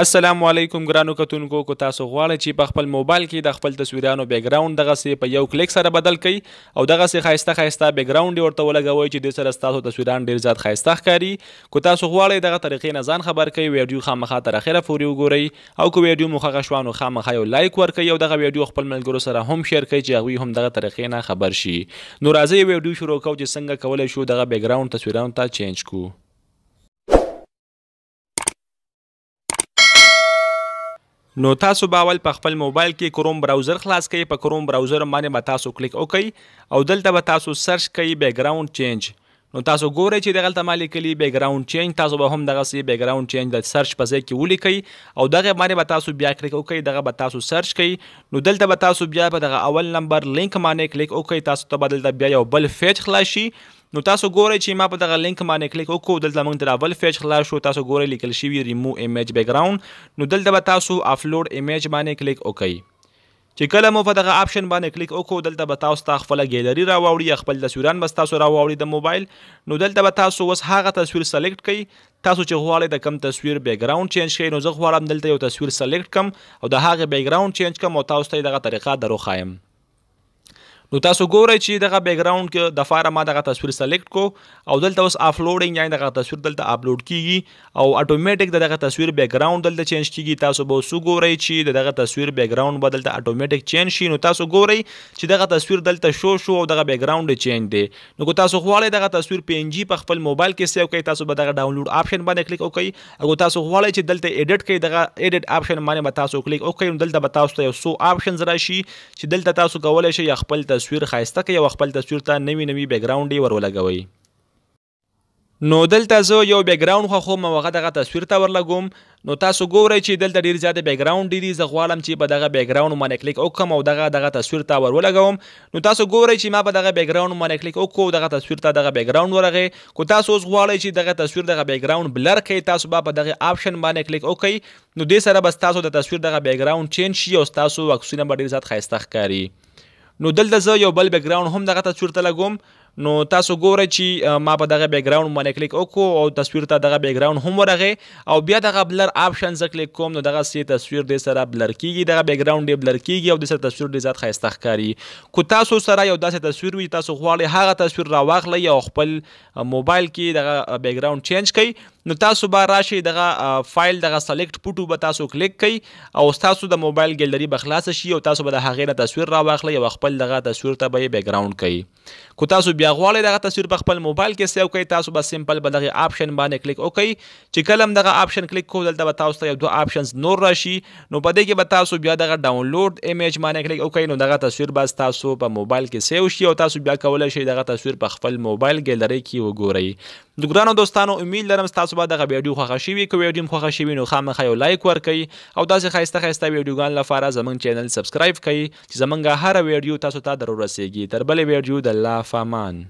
السلام علیکم ګرانو کتونکو، کو تاسو غواړئ چې په خپل موبایل کې د خپل تصویرانو بیکګراوند دغسې په یو کلیک سره بدل کړئ او دغسې ښایسته ښایسته بیکګراوند یې ورته ولګوئ چې دې سره ستاسو تصویران ډېر زیات ښایسته ښکاري. کو تاسو غواړئ دغه طریقې نه ځان خبر کړئ، ویډیو خامخا تر اخره پورې وګورئ او که ویډیو مو خوښه شوه نو خامخا یو لایک ورکړئ او دغه ویډیو خپل ملګرو سره هم شیر کړئ چې هغوی هم دغه طریقې نه خبر شي. نو راځئ ویډیو شروع کوو چې څنګه کولی شو دغه بیکګراوند تصویرانو ته چینج کړو. نو تاسو به اول په خپل موبایل کې کروم براوزر خلاص کړئ. په کروم براوزر باندې به تاسو کلیک وکړئ او دلته به تاسو سرچ کړئ بیکګراوند چینج. نو تاسو ګورئ چې دغلته ما لیکلي بیکګراوند چینج، تاسو به هم دغسې بیکګراوند چینج د سرچ په ځای کې ولیکئ او دغه باندې به تاسو بیا کلیک وکړئ، دغه به تاسو سرچ کړئ. نو دلته به تاسو بیا په دغه اول نمبر لینک باندې کلیک وکړئ، تاسو ته به دلته بیا یو بل پیج خلاص شي. نو تاسو ګورئ چې ما په دغه لینک باندې کلیک وکړو، دلته موږ ته اول پیج خلاص شو. تاسو ګورئ لیکل شوي ریمو ایمیج بیکګراوند. نو دلته به تاسو افلوډ ایمیج باندې کلیک وکړئ. چې کله مو په دغه آپشن باندې کلیک وکړو، دلته به تاسو ته خپله ګیلري راواوړي یا خپل تصویران به ستاسو راواوړي د موبایل. نو دلته به تاسو اوس هغه تصویر سلیکټ کړئ تاسو چې غواړئ د کم تصویر بیکګراوند چینج کړئ. نو زه غواړم دلته یو تصویر سلیکټ کړم او د هغې بیکګراوند چینج کړم او تاسو ته دغه طریقه در وښایم. نو تاسو ګورئ چې دغه بیکګراوند کې د فاره ما دغه تصویر سلیکټ کو او دلته اوس افلوډینګ یعنی دغه تصویر دلته اپلوډ کیږي او اتوماتیک دغه تصویر بیکګراوند دلته چینج کیږي. تاسو به اوس وګورئ چې دغه تصویر بیکګراوند به دلته اتوماتیک چینج شي. نو تاسو ګورئ چې دغه تصویر دلته شو شو او دغه بیکګراوند چینج دی. نو که تاسو غواړئ دغه تصویر پی ان جی په خپل موبایل کې سیو کړئ، تاسو به دغه ډاونلوډ آپشن باندې کلیک وکړئ. او تاسو غواړئ چې دلته ایډیټ کړئ، دغه ایډیټ آپشن باندې به تاسو کلیک وکړئ. نو دلته به تاسو ته یو څو آپشنز راشي چې دلته تاسو کولی شئ خپل تصویر ښایسته کړئ او خپل تصویر ته نوي نوي بیکګراوند یې ور ولګوئ. نو دلته زه یو بیکګراوند خوښوم او هغه دغه تصویر ته ورلګوم. نو تاسو ګورئ چې دلته ډېر زیات بیکګراوند دي. زه غواړم چې په دغه بیکګراوند باندې کلیک وکړم او دغه دغه تصویر ته ور ولګوم. نو تاسو ګورئ چې ما په دغه بیکګراوند باندې کلیک وکړو، دغه تصویر ته دغه بیکګراوند ورغی. که تاسو اوس غواړئ چې دغه تصویر دغه بیکګراوند بلر کړئ، تاسو به په دغه آپشن باندې کلیک وکړئ. نو دې سره به ستاسو د تصویر دغه بیکګراوند چینج شي او ستاسو عکسونه به ډېر زیات ښایسته ښکاري. نو دلته زه یو بل بیکګراوند هم دغه تصویر ته لګوم. نو تاسو ګورئ چې ما په دغه بیکګراوند باندې کلیک وکړو او تصویر ته دغه بیکګراوند هم ورغی او بیا دغه بلر آپشن زه کلیک کوم. نو دغسې تصویر دې سره بلر کیږي، دغه بیکګراوند یې بلر کیږي او دې سره تصویر ډېر زیات ښایسته ښکاري. که تاسو سره یو داسې تصویر وي تاسو غواړئ هغه تصویر راواخلئ او خپل موبایل کې دغه بیکګراوند چینج کړئ، نو تاسو به راشئ دغه فایل دغه سلیکټ فوټو به تاسو کلیک کړئ او ستاسو د موبایل ګیلري به خلاصه شي او تاسو به د هغې نه تصویر راواخلئ او خپل دغه تصویر ته به یې بیکګراوند کړئ. که تاسو بیا غواړئ دغه تصویر په خپل موبایل کې سیو کړئ، تاسو به سمپل په دغه آپشن باندې کلیک وکړئ. چې کله هم دغه آپشن کلیک کوو، دلته به تاسو ته یو دوه آپشنز نور راشي. نو په دې کې به تاسو بیا دغه ډاونلوډ ایمیج باندې کلیک وکړئ. نو دغه تصویر به تاسو په موبایل کې سیو شي او تاسو بیا کولی شئ دغه تصویر په خپل موبایل ګیلري کې وګورئ. د ګرانو دوستانو امید لرم ستاسو به دغه ویډیو خوښه شوي. که ویډیو مو خوښه شوي نو خامخا یو لایک ورکړئ او داسې ښایسته ښایسته ویډیوګان لپاره زموږ چینل سبسکرایب کړئ چې زموږ هره ویډیو تاسو ته در ورسیږي. تر بلې ویډیو د الله فامان.